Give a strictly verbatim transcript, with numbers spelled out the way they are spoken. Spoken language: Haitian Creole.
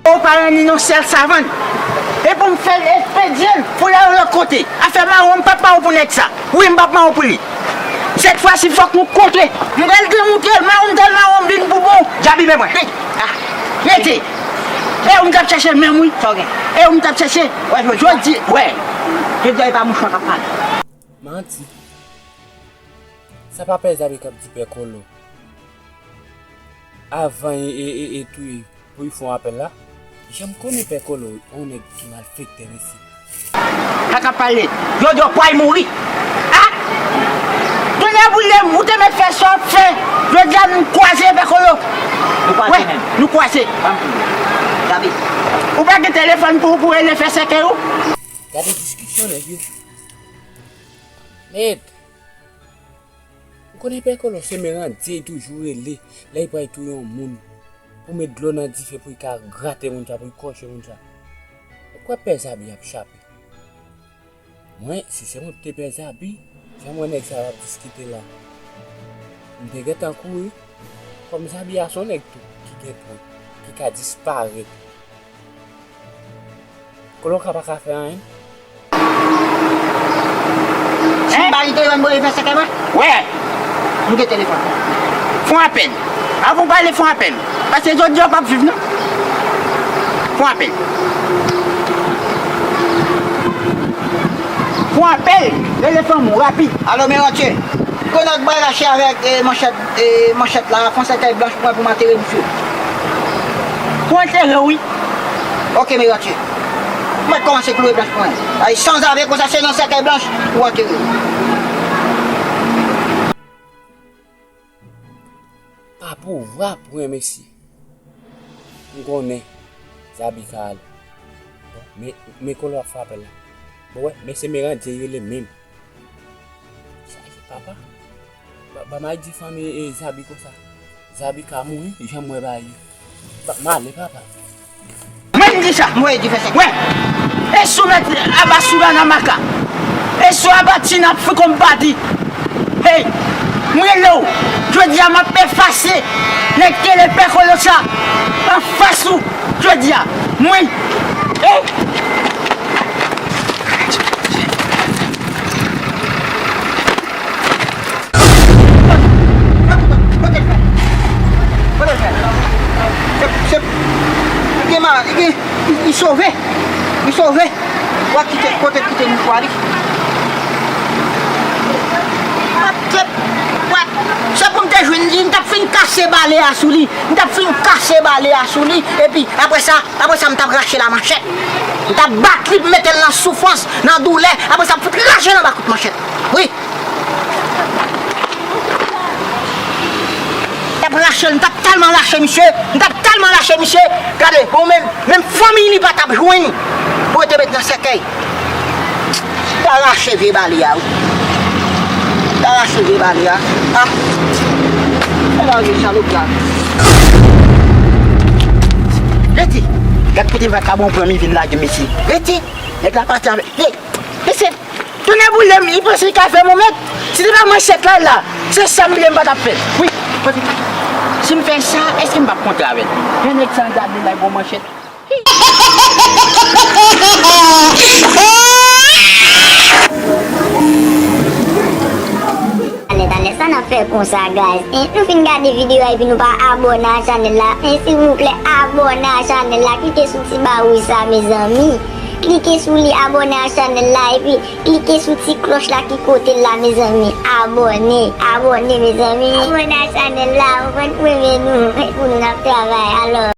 Ou pa rann li yon sèl savann. E pou m fè l espedye l pou l al yon lòt kote. Afè mawon, m p ap mawon pou nèg sa. Wi, m p ap mawon pou li. Sèt fwa si fòk nou kontre. M pral demoute l, mawon m t al mawon m vin pou bon. Djabi men mwen. Ah, rete. E ou m t ap chèche menm wi. Sa w gen? E ou m t ap chèche. Wè, jodi, jodi, wè. Jodi a e pa mouchwa k ap pale. Manti. Sa pa Pè Zabi k ap di Pè Kolo. Avan e, e, e, e touye pou l fè yon apèl la. Jan m konnen Pè Kolo, yon nèg ki malfektè, mesye. Kaka pale. Yo di w pral mouri. A! Tonnè boule m, ou te mèt fè sa w ap fè. Jodi a nou kwaze, Pè Kolo. Nou kwaze menm. Nou kwaze. Ban m konnen. Gabi. Ou pa gen telefòn pou, pou rele fè sèkèy ou? Gade diskisyon nèg yo. Mèt. Ou konnen Pè Kolo se Merandye li toujou rele lè li pral touye yon moun. Pou met dlo nan dife pou li ka grate moun sa, pou li kòche moun sa. Ou kwè Pè Zabi ap chape? Mwen, si se mwen ki te Pè Zabi, jan m wè nèg sa yo ap diskite la, m te gentan kouri. Kòm Zabi a se yon nèg tou ki gen pwen, ki ka disparèt. Kolo ka pa ka fè anyen. Si m ba li telefòn pou li fè sèkèy mwen? Wè. M gen telefòn. Fè yon apèl. Avan w pale, fè yon apèl. Paske jodi a w p ap viv non. Fè yon apèl. Fè yon apèl. Rele fanmi w rapid. Alo, Merantye. Grenad bay lache avèk, eh, manchèt, eh, manchèt la, fè yon sèkèy blanch pou mwen pou m antere misye. Pou antere w, wi. Ok, Merantye. Mwen kòmanse kloure blanch pou mwen. Ay, sanzave konsa, se nan sèkèy blanch pou antere. Pa pouvwa pou mwen, mesye. M konnen Zabi ka ale. Bon, men, men Kolo ap fè apèl la. Bon, wè, men se Merandye rele menm. Chaje papa. Ba, ba m al di fanmi e Zabi konsa. Zabi ka mouri, jan m wè bagay yo. Ba, m ale, papa. Mwen m di sa. Mwen di fè sa. Wè. E sou mèt aba sou la nan maka. E sou aba ti n ap fè konm pati. Hey, m rele w. Jodi a m ap efase nèg ki rele Pè Kolo sa anfas ou. Jodi a, mwen, eh! Kote l fè? Kote l fè? Se, se, li gen ma-, li gen, li, li sove. Li sove. W ap kite, kote l kite mouchwa li? W ap kite, w ap, se pou m te jwenn li, m t ap fin kase bale a sou li. M t ap fin kase bale a sou li. Epi, apre sa, Apre sa, m t ap rache l a manchèt. M t ap bat li pou mete l nan soufrans, nan doulè. Apre sa, m fout rache l anba kout manchèt. Wi. M t ap rache l, m t ap tèlman rache misye, m t ap tèlman rache misye. Gade, bon, menm, menm fanmi li pa t ap jwenn pou yo te met nan sèkèy. Ta rache vye bale a, wi. Ta rache vye bale a. Ah. Fè lage salopri a. Rete. Gad kote vakabon pran m, li vin lage m isi. Rete. Nèg la pati avèk. Hey, mesye, tonnè boule m, li panse li ka fè m yon mèt. Si se pa manchèt la, la, se sa m bliye m pa t ap fè. Wi. Kote? Si m fè sa, èske m p ap kontre avè l? Jan nèg sa angaje lage yon manchèt. Talè, talè, sa n ap fè konsa, guys? Hein? Nou fin gade videyo a epi nou pa abòne a chanèl la. Hein, silvouplè, abòne a chanèl la. Klike sou ti ba wouj sa, mezanmi. Klike sou li, abòne a chanèl la, epi klike sou ti klòch la ki kote l la, mezanmi. Abòne, abòne, mezanmi. Abòne a chanèl la, ou konn, pou renmen nou, pou nou n ap travay. Alò.